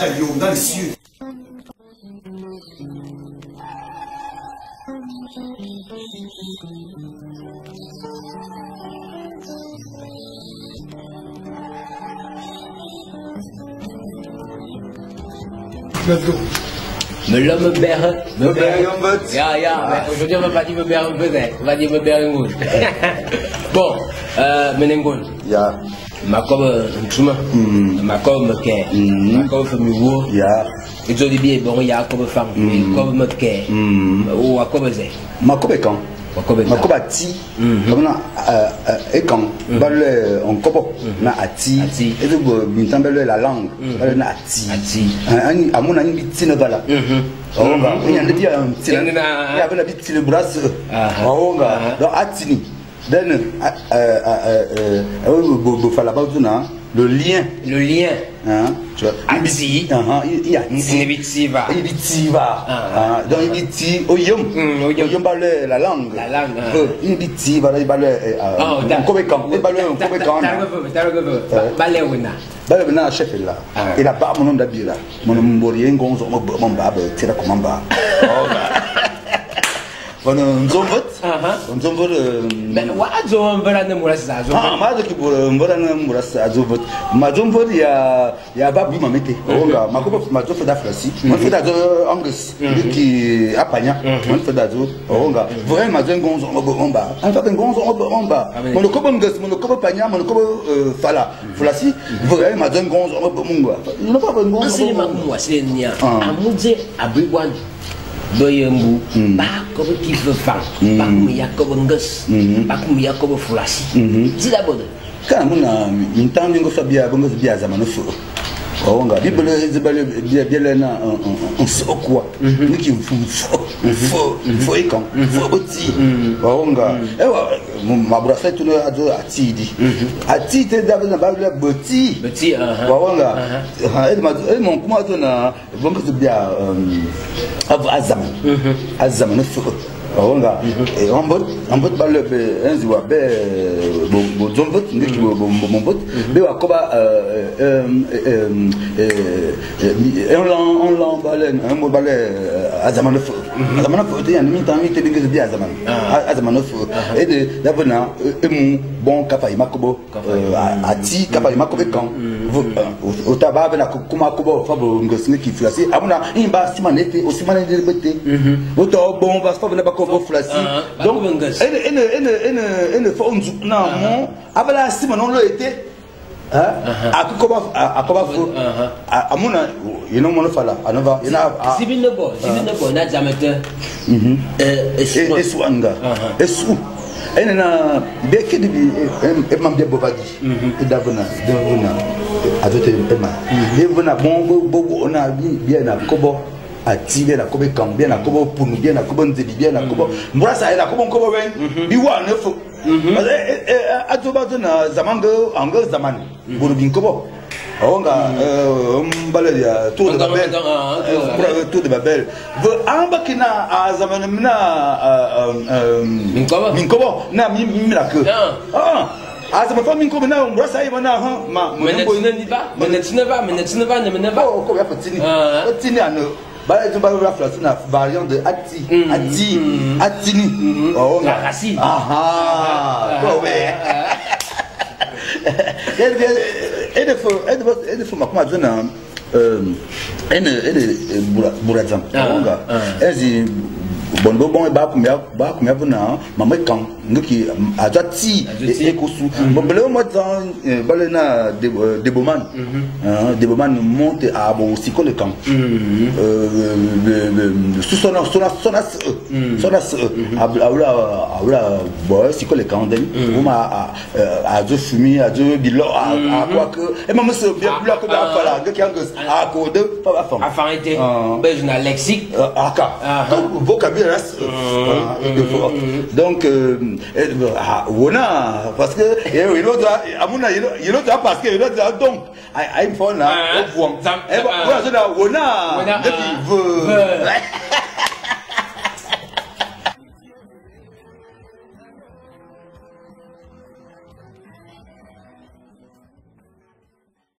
Voyage à Lyon, dans les cieux. Let's go. Me l'homme berre. Me berre un peu. Ya, ya, mais aujourd'hui on va pas dire me berre un peu, hein. On va dire me berre un peu. Bon, menengon. Ya. Makob ntuma. Makob meke. Makob femiwo. Ya. Ezo di bien bon ya kob fam. Kob meke. Ou akob ze. Makob kan. Makob kan. Makob ati. Comme na ekan. Ba le en kobo na ati. Ati. Ezo bo mintambe le la langue. Ba le na ati. Ati. Ani amona ni biti na bala. Onga. Ni ande dia ti na. Ya bela biti le brasse. Onga. Donc ati ni. Then le lien. Le lien. Hein, tu vois. Ati. Il y a ti. Il dit va. Donc il dit ti oyom. Oyom ba le la langue. La langue. Il dit ti va il ba le Kobekan. Il ba le Kobekan. Ba le wona. Ba le na chef là. Il a ba mon nom d'abira. Mon mbori ngonzo mo ba tira komamba. Bon, nzomvot. Nzomvot. Ben wa nzomvot na murasa azomvot. Ah, ma zo ki mbora na murasa azomvot. Ma nzomvot ya ya babu mamete. Onga, ma ko ma zo feda flasi. Ma feda zo angus ki apanya. Ma feda zo onga. Vraiment ma zo ngonzo omba. En fait ngonzo omba. Mon ko ngus, mon ko panya, mon ko fala. Flasi, vraiment ma zo ngonzo munga. No pa ngonzo. Asile ma moi c'est nia. Amudze abigwan. Boyembu, ba kobo ki fe fan, ba kobo ya kobo ngus, ba kobo ya kobo fulasi. Dis d'abord. Kana muna mintangi ngo sabia bongo bia zamano fu. Onga bibele zibale bia bia na on so quoi. Niki fu fu fu ikan fu oti. Onga ewa ma bracelet no azo atidi. Ati te da na ba le boti. Boti ah. Onga e ma e mon kuma to na bongo bia azam. Azam no fu. Onga e on bot ba le enziwa be bo zombot ndiki bo bo be wa koba on lan ba le un mo ba le azamano fu azamano fu te yani mi te bingi bi azamano azamano fu e de d'abona e mu bon kafa imakobo ati kafa imakobo kan o taba be na kuma kobo fa bo ngosi ki fulasi amuna imba simanete o simanete bete o to bon va fa na ko fulasi donc ene fa onzu na mo abala simanon lo été akoba akoba fu amuna yino mono fala anova ina sibine bo na jamete esu anga esu ene na be kedi bi e mam de bobadi e davona davona azote ema e vona bon bo ona bi bien na kobo ati bien na kobo kan bien na kobo punu bien na kobo nzebi bien na kobo mbrasa na kobo kobo ben bi wa ne fo azoba na zamango anga zaman buru bin kobo onga mbale ya tour de Babel tour de Babel amba kina zaman mina minkobo na mina ke ah azama fa minkobo na mbrasa ibona ha ma menetine va ko ya fatini fatini ano ba tu ba la flasi na variante de ati ati atini oh la racine aha ko we e de fo makuma zona ene burazam onga ezi bon bon bon ba kumya vuna mama kan nduki azati e kosu bon bele mo tan bale na deboman deboman monte à bon aussi le camp sous son abla bon si le camp den ma azo fumi azo bilo a quoi que et maman se bien plus que ba fala que a ko de pa fa afarité ben na lexique aka vocabulaire donc wona parce que il autre amuna il autre parce que il autre donc ay fona au voit et voilà wona depuis veut.